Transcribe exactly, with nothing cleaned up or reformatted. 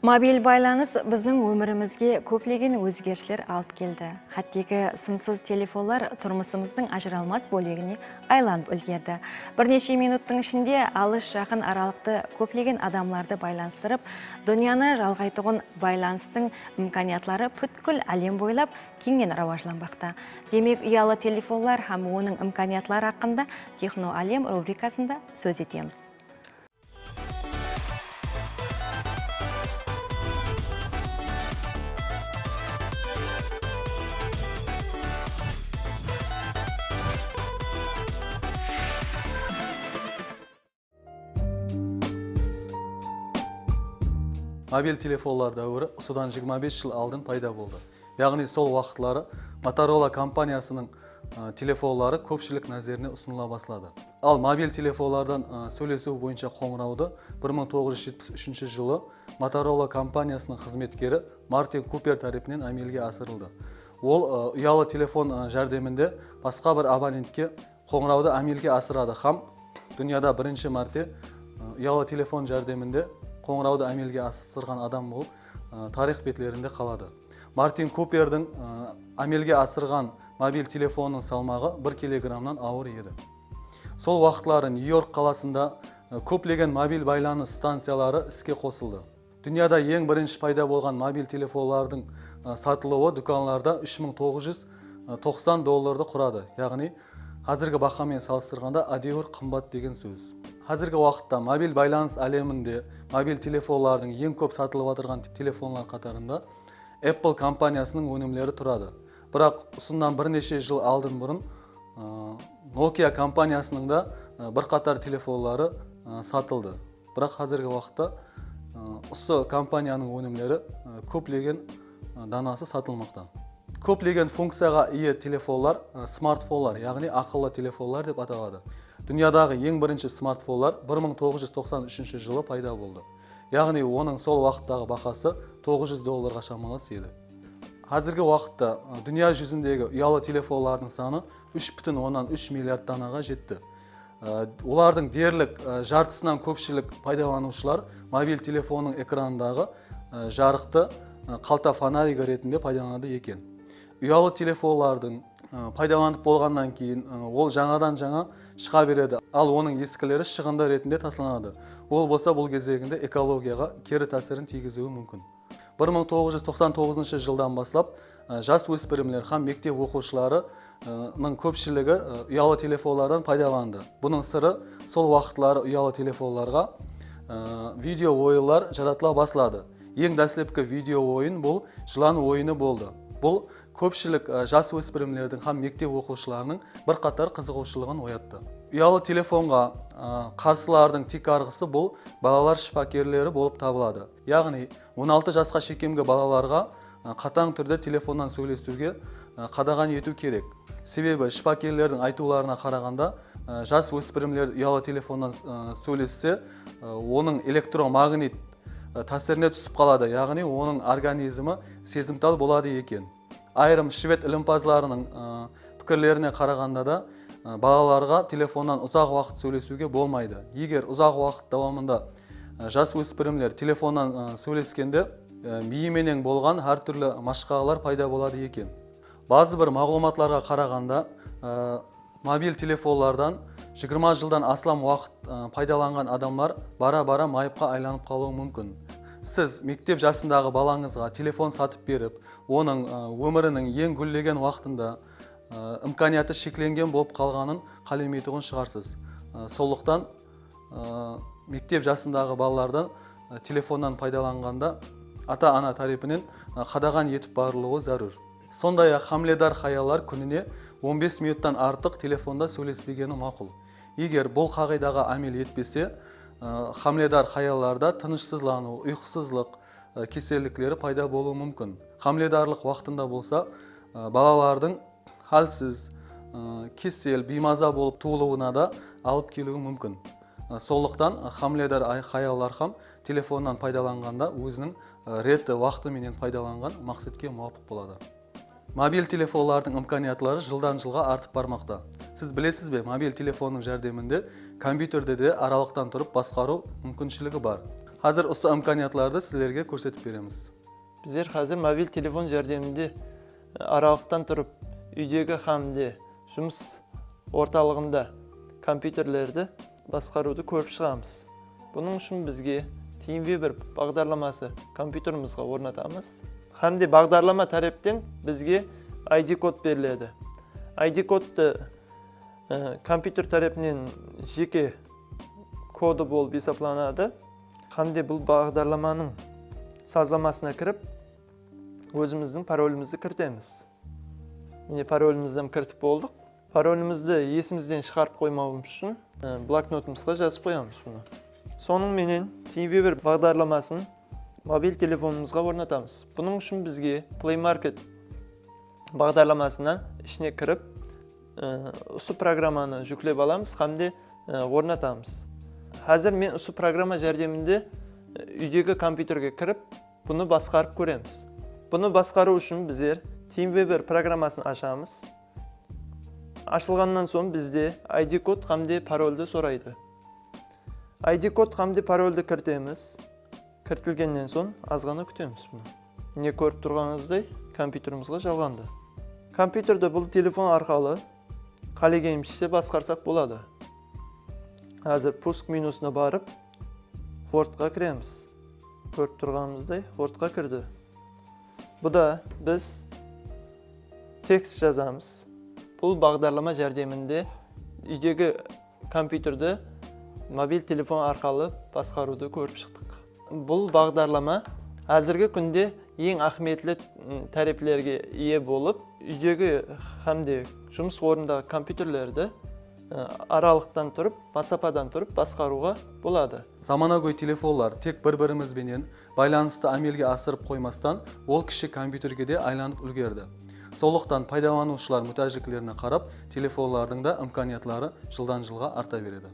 Mobil baylanıs biziń ómirimizge kóplegen ózgerisler alıp keldi. Hátteki sımsız telefonlar turmısımızdıń ajıralmas bólegine aylanıp úlgerdi. Bir neshe minuttıń ishinde alıs-jaqın aralıqtı kóplegen adamlardı baylanıstırıp, dúnyanı jalǵaytuǵın baylanıstıń imkaniyatları pútkil álem boylap keńnen rawajlanbaqta. Demek, uyalı telefonlar hám onıń imkaniyatları haqqında Texno Álem rubrikasında sóz etemiz. Mobil telefonlar dáwiri usıdan jigirma bes jıl aldın payda boldı. Yaǵnıy sol waqıtları Motorola kompaniyasınıń, ı, telefonları kópshilik názerine usınıla basladı. Al mobil telefonlardan, ı, sóylesiw boyınsha qońırawdı bir mıń toǵız júz jetpis úshinshi jılı Motorola kompaniyasınıń xızmetkeri Martin Kuper tárepinen ámelge asırıldı. Ol, ı, uyalı telefon, ı, járdeminde basqa bir abonentke qońırawdı ámelge asıradı hám dúnyada birinshi márte, ı, uyalı telefon járdeminde qońırawdı ámelge asırǵan adam bolıp, ı, tariyx betlerinde qaladı. Martin Kuperdiń, ı, ámelge asırǵan mobil telefonınıń salmaǵı bir kilogramnan awır edi. Sol waqıtları Nyu-York qalasında, ı, kóplegen mobil baylanıs stanciyaları iske qosıldı. Dúnyada eń birinshi payda bolǵan mobil telefonlardıń, ı, satılıwı dúkanlarda úsh mıń toǵız júz toqsan dollardı quradı, yaǵnıy házirgi baha menen salıstırǵanda ádewir qımbat degen sóz. Házirgi waqıtta mobil baylanıs áleminde mobil telefonlardıń eń kóp satılıp atırǵan te-, telefonlar qatarında Apple kompaniyasınıń ónimleri turadı. Biraq usınnan bir neshe jıl aldın burın, ı, Nokia kompaniyasınıń da, ı, bir qatar telefonları, ı, satıldı. Biraq házirgi waqıtta, ı, usı kompaniyanıń ónimleri, ı, kóplegen, ı, danası satılmaqta. Kóplegen funkciyaǵa iye telefonlar, ı, smartfonlar, yaǵnıy aqıllı telefonlar dep ataladı. Dúnyadaǵı eń birinshi smartfonlar bir mıń toǵız júz toqsan úshinshi jılı payda boldı. Yaǵnıy onıń sol waqıttaǵı bahası toǵız júz dollarǵa shamalas edi. Házirgi waqıtta, ı, dúnya júzindegi uyalı telefonlardıń sanı úsh pútin onnan úsh milliard danaǵa jetti. I, olardıń derlik, ı, jartısınan kópshilik paydalanıwshılar mobil telefonnıń ekranındaǵı, ı, jarıqtı, ı, qalta fonarigi retinde paydalanadı eken. Uyalı telefonlardıń, ı, paydalanıp bolǵannan keyin, ı, ol jańadan-jańa shıǵa beredi, al onıń eskileri shıǵındı retinde taslanadı. Ol bolsa bul gezeginde ekologiyaǵa keri tásirin tiygiziwi múmkin. Bir mıń toǵız júz toqsan toǵızınshı jıldan baslap, ı, jas óspirimler hám mektep oqıwshıları, ı, nıń kópshiligi, ı, uyalı telefonlardan paydalandı. Bunıń sırı sol waqıtları uyalı telefonlarǵa, ı, video oyınlar jaratıla basladı. Eń dáslepki video oyın bul Jılan oyını boldı. Bul kópshilik, ı, jas óspirimlerdiń hám mektep oqıwshılarınıń bir qatar qızıǵıwshılıǵın oyattı. Uyalı telefonǵa, ı, qarsılardıń tiykarǵısı bul balalar shıpakerleri bolıp tabıladı. Yaǵnıy on altı jasqa shekemgi balalarǵa, ı, qatań túrde telefonnan sóylesiwge, ı, qadaǵan etiw kerek. Sebebi shıpakerlerdiń aytıwlarına qaraǵanda, ı, jas óspirimler uyalı telefonnan, ı, sóylesse, ı, onıń elektromagnit, ı, tásirine túsip qaladı, yaǵnıy onıń organizmi sezimtal boladı eken. Ayırım shved ilimpazlarınıń, ı, pikirlerine qaraǵanda da, ı, balalarǵa telefonnan uzaq waqıt sóylesiwge bolmaydı. Eger uzaq waqıt dawamında, ı, jas óspirimler telefonnan, ı, sóyleskende, ı, miyi menen bolǵan hár túrli mashqalalar payda boladı eken. Bazı bir maǵlıwmatlarǵa qaraǵanda, ı, mobil telefonlardan jigirma jıldan aslam waqıt, ı, paydalanǵan adamlar bara-bara mayıpqa aylanıp qalıwı múmkin. Siz mektep jasındaǵı balańızǵa telefon satıp berip, onıń, ı, ómiriniń eń gúllegen waqtında, ı, imkaniyatı sheklengen bolıp qalǵanın qálemeytuǵın shıǵarsız. I, sonlıqtan, ı, mektep jasındaǵı balalardan, ı, telefonnan paydalanǵanda ata-ana tárepinen, ı, qadaǵan etip barılıwı zárúr. Sonday-aq, hámiledar hayallar kúnine on bes minuttan artıq telefonda sóylespegeni maqul. Eger bul qaǵıydaǵa ámel etpese, ı, hámiledar hayallarda tınıshsızlanıw, uyqısızlıq, ı, kesellikleri payda bolıwı múmkin. Hámiledarlıq waqtında bolsa, ı, balalardıń hálsiz, ı, kesel, biymaza bolıp tuwılıwına da alıp keliwi múmkin. I, sonlıqtan hámiledar ay-, hayallar hám telefonnan paydalanǵanda óziniń, ı, reti, waqtı menen paydalanǵan maqsetke muwapıq boladı. Mobil telefonlardıń imkaniyatları jıldan-jılǵa artıp barmaqta. Siz bilesiz be, mobil telefonnıń járdeminde kompyuterde de aralıqtan turıp basqarıw múmkinshiligi bar. Házir usı imkaniyatlardı sizlerge kórsetip beremiz. Bizler házir mobil telefon járdeminde, e, aralıqtan turıp, úydegi hám de jumıs ortalıǵında kompyuterlerdi basqarıwdı kórip shıǵamız. Bunıń ushın bizge TeamViewer baǵdarlaması kompyuterimizge ornatamız. Hám de baǵdarlama tárepten bizge I D kod beriledi. I D kodtı, e, kompyuter tárepinen jeke kodı bolıp esaplanadı. Hám de bul baǵdarlamanıń sazlamasına kirip, ózimizdiń parolımızdı kiritemiz. Mine, parolımızdı kiritip boldıq. Parolımızdı esimizden shıǵarıp qoymawımız ushın, e, bloknotımızǵa jazıp qoyamız bunı. Sonıń menen TeamViewer baǵdarlamasın mobil telefonımızǵa ornatamız. Bunıń ushın bizge Play Market baǵdarlamasına ishine kirip, e, usı programmanı júklep alamız hám de, e, ornatamız. Házir men usı programma járdeminde, e, úydegi kompyuterge kirip, bunı basqarıp kóremiz. Bunı basqarıw ushın bizler TeamViewer programmasın ashamız. Ashılǵannan soń bizde I D kod hám de paroldi soraydı. I D kod hám de paroldi kiritemiz. Kiritilgennen soń azǵana kútemiz bunı. Mine, kórip turǵanıńızday, kompyuterimizge jalǵandı. Kompyuterdi bul telefon arqalı qálegenimizshe basqarsaq boladı. Házir pusk menusına barıp, Wordqa kiremiz. Kórip turǵanıńızday, Wordqa kirdi. Bu da biz tekst jazamız. Bul baǵdarlama járdeminde úydegi kompyuterdi mobil telefon arqalı basqarıwdı kórip shıqtıq. Bul baǵdarlama házirgi kúnde eń áhmiyetli, m, táreplerge iye bolıp, úydegi hám de jumıs ornındaǵı kompyuterlerdi, e, aralıqtan turıp, masapadan turıp basqarıwǵa boladı. Zamanagóy telefonlar tek bir-birimiz benen baylanıstı ámelge asırıp qoymastan, ol kishi kompyuterge de aylanıp úlgerdi. Sonlıqtan paydalanıwshılar mútájliklerine qarap, telefonlardıń da imkaniyatları jıldan-jılǵa arta beredi.